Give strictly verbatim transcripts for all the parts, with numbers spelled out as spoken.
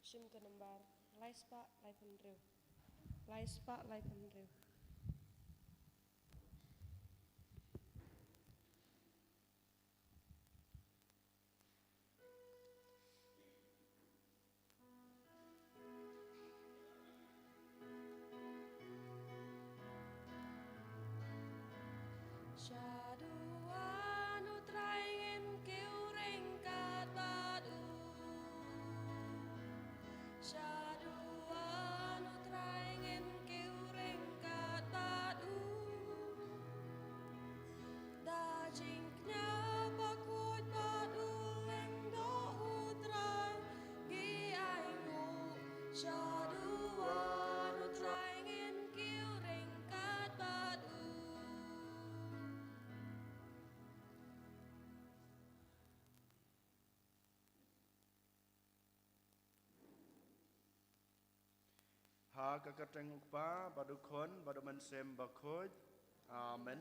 Shim ka nambar lai spah lai phew hynriew. Lai spah lai phew hynriew. Shaduh wan u Trai, ngin kiew ryngkat bad u. Shaduh wan u Trai, ngin kiew ryngkat bad u. Da jingkñia bakhuid bad u lyngdoh u Trai, ngi ainguh. Shaduh wan u Trai, ngin kiew ryngkat bad u. Ha ka kyrteng u Kpa, bad u Khun, bad u Mynsiem Bakhuid. Amen.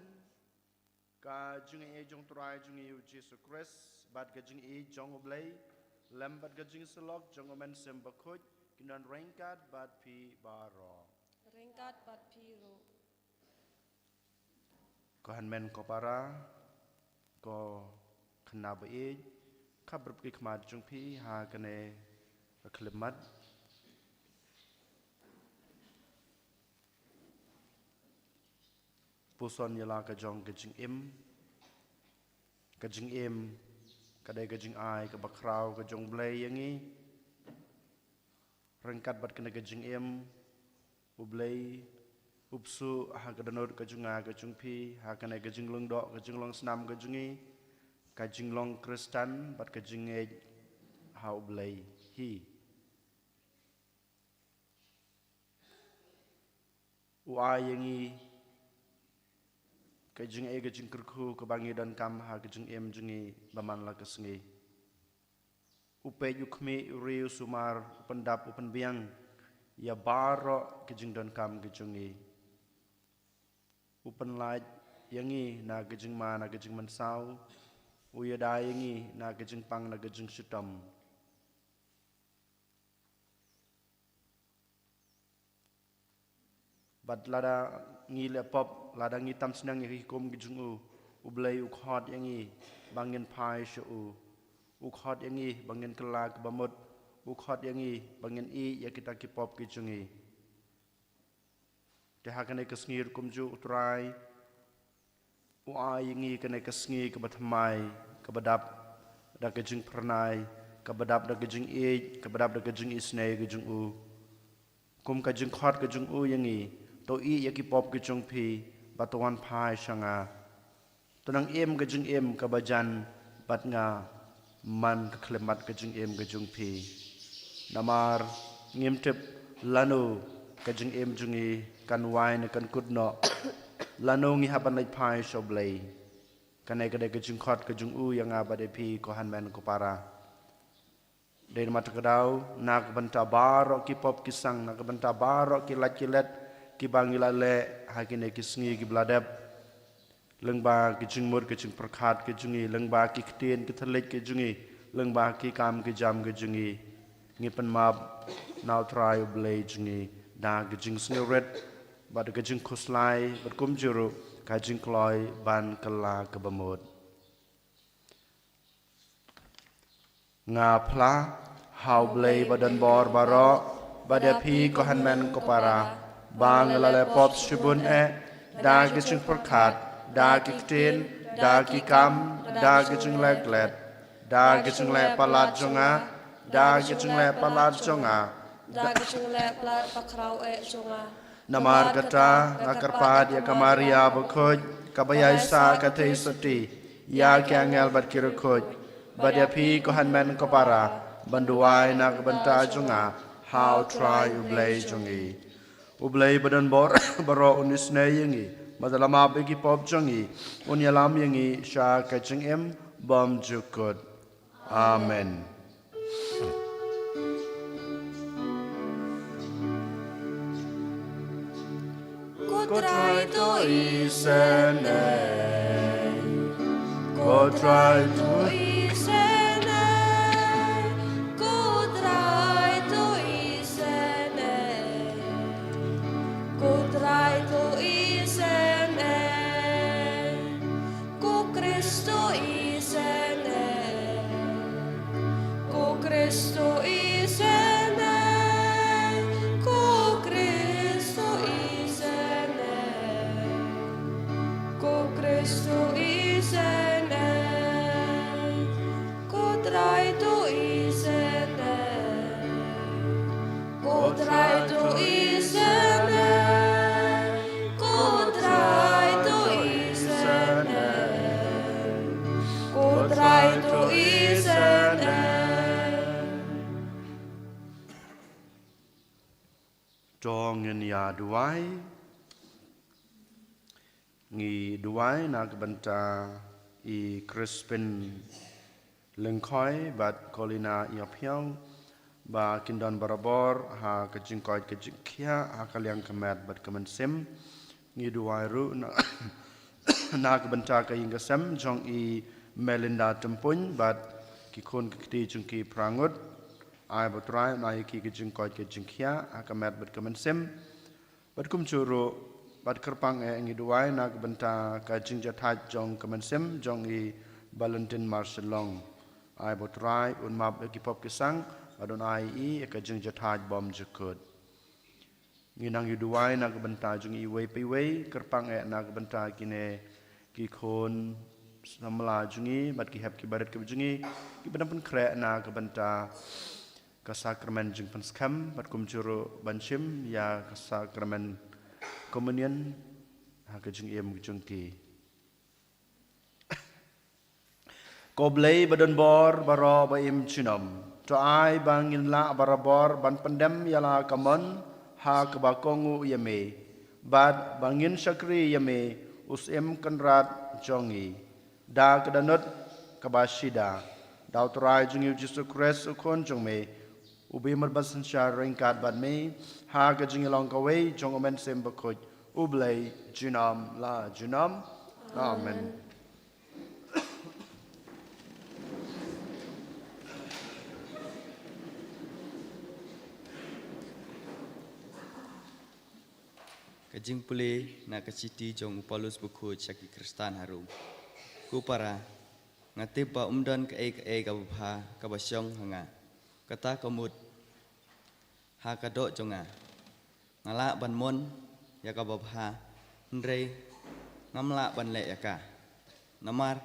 Ka jingïeit jong u Trai jong ngi u Jisu Khrist, bad ka jingïeit jong u Blei, lem bad ka jingsyllok jong u Mynsiem Bakhuid, kin don ryngkat bad phi baroh. Ryngkat bad phi ruh. Ko hynmen ko para, ko khynnah ba ïeit, khapbrip ki khmat jong phi ha kane ka khyllipmat. Puson ïa la ka jong ka jingim. Ka jingim ka dei ka jingai kaba khraw ka jong u Blei ïa ngi. Ryngkat bad kane ka jingim, u Blei u pynsuh ha ka dohnud ka jong nga ka jong phi, ha kane ka jinglong doh, ka jinglong snam ka jong ngi, ka jinglong Khristan bad ka jingngeit ha u Blei hi. U ai ïa ngi ka jingeh, ka jingkyrkhu kaba ngi donkam ha ka jingim jong ngi ba man la ka sngi. U peit, u khmih, u ri, u sumar, u pyndap, u pynbiang ïa baroh ka jingdonkam ka jong ngi. U pynlait ïa ngi na ka jingma, na ka jingmynsaw. U ïada ïa ngi na ka jingpang, na ka jingshitom. Bad lada ngi leh pop, lada ngi tam sniang ïa ki hukum ki jong u, u Blei u khot ïa ngi ba ngin phai sha u. U khot ïa ngi ba ngin kylla kaba mut. U khot ïa ngi ba ngin ïeh ïa kita ki pop ki jong ngi. Te ha kane ka sngi ruh kumjuh u Trai u ai ïa ngi kane ka sngi kaba thymmai, kaba dap da ka jingphyrnai, kaba dap da ka jingïeit, kaba dap da ka jingisynei ka jong u. Kum ka jingkhot ka jong u ïa ngi, to ïeh ïa ki pop ki jong phi, bad to wan phai sha nga. To nang im ka jingim kaba jan bad nga man ka khyllipmat ka jingim ka jong phi. Namar ngim tip lano ka jingim jong ngi kan wai ne kan kut noh, lano ngi hap ban leit phai sha u Blei. Kane ka dei ka jingkhot ka jong u ïa nga bad ïa phi ko hynmen ko para. Dei namar kata ka daw, na ka bynta baroh ki pop ki sang, na ka bynta baroh ki lait ki let kiba ngi la leh ha kine ki sngi kiba la dep. Lyngba ki jingmut ki jingpyrkhat ki jong ngi, lyngba ki ktien ki thylliej ki jong ngi, lyngba ki kam ki jam ki jong ngi, ngi pynmap na u Trai u Blei jong ngi da ka jingsngewrit bad ka jingkhuslai bad kumjuh ruh ka jingkloi ban kylla kaba mut. Nga phla ha u Blei ba don bor baroh, bad ïa phi ko hynmen ko para, ba nga la leh pop shibun eh, da ki jingpyrkhat, da ki ktien, da ki kam, da ki jingleh klet, da ki jingleh palat jong nga, da ki jingleh palat jong nga, da ki jingleh palat bakhraw eh jong nga. Namar kata nga kyrpad ïa ka Maria bakhuid, kaba ïaisah ka theisotti, ïa ki angel bad ki riewkhuid, bad ïa phi ko hynmen ko para, ban duwai na ka bynta jong nga ha u Trai u Blei jong ngi. U Blei ba don bor baroh un isynei ïa ngi, bad un ïalam ïa ki pop jong ngi, un ïalam ïa ngi sha ka jingim bymjukut. Amen. Ko Trai to isynei. Ko Trai to isynei. Ko Trai to Ko Trai to isynei. Ko Trai to isynei. Ko Trai to isynei. Ko Trai to isynei. To ngin ïa duwai. Ngi duwai na ka bynta i Crispin Lyngkhoi bad Colina Ïaphiaw ba kin don barabor ha ka jingkoit ka jingkhiah ha ka liang ka met bad ka mynsiem. Ngi duwai ruh na, na ka bynta ka ïing ka sem jong i Melinda Tympuin bad ki khun ki kti jong ki phra ngut. Ai ba U Trai un ai ïa ki ka jingkoit ka jingkhiah ha ka met bad ka mynsiem. Bad kumjuh ruh, bad kyrpang eh ngi duwai na ka bynta ka jingjahthait jong ka mynsiem jong i Valentin Marshallong. Ai ba U Trai un map ïa ki pop ki sang, bad un ai ïa i ïa ka jingjahthait bymjukut. Ngi nang ïa duwai na ka bynta jong iwei pa iwei, kyrpang eh na ka bynta kine ki khun samla jong ngi, bad ki hep ki barit kiba jong ngi, kiba dang pynkhreh na ka bynta ka sakramen jingpynskhem, bad kumjuh ruh ban shim ïa ka sakramen communion ha ka jingim ka jong ki. Ko Blei ba don bor baroh ba im junom, to ai ba ngin lah barabor ban pyndem ïa la ka mon ha kaba kohnguh ïa me, bad ba ngin shakri ïa me, u Syiem Kynrad jong ngi. Da ka dohnud kaba shida, da U Trai jong ngi U Jisu Khrist U Khun jong me, uba im bad synshar ryngkat bad me ha ka jingïalong kawei jong U Mynsiem Bakhuid, U Blei junom la junom. Amen. Ka jingpule na ka shithi jong u Paulus Bakhuid sha ki Khristan ha Rom. Ko para, nga tip ba ym don kaei kaei kaba bha kaba shong ha nga. Kata ka mut ha ka doh jong nga, nga lah ban mon ïa kaba bha, hynrei ngam lah ban leh ïa ka. Namar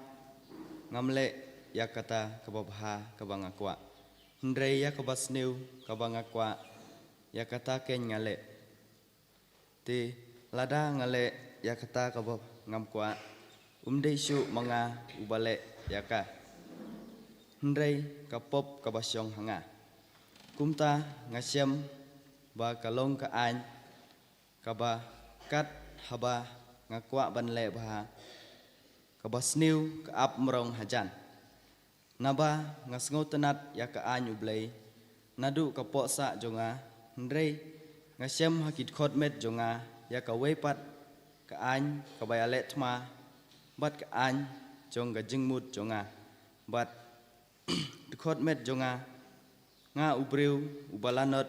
ngam leh ïa kata kaba bha kaba nga kwah, hynrei ïa kaba sniew kaba nga kwah, ïa kata keiñ nga leh. Te lada nga leh ïa kata kaba ngam kwah, um dei shuh ma nga uba leh ïa ka, hynrei ka pop kaba shong ha nga. Kumta nga shem ba ka long ka aiñ kaba kat haba nga kwah ban leh bha, kaba sniew ka ap mrong hajan. Naba nga sngewtynnad ïa ka aiñ U Blei naduh ka pohsah jong nga, hynrei nga shem ha ki dkhot met jong nga ïa kawei pat ka aiñ kaba ïaleh thma bad ka aiñ jong ka jingmut jong nga. Bad dkhot met jong nga, nga u briew uba lanot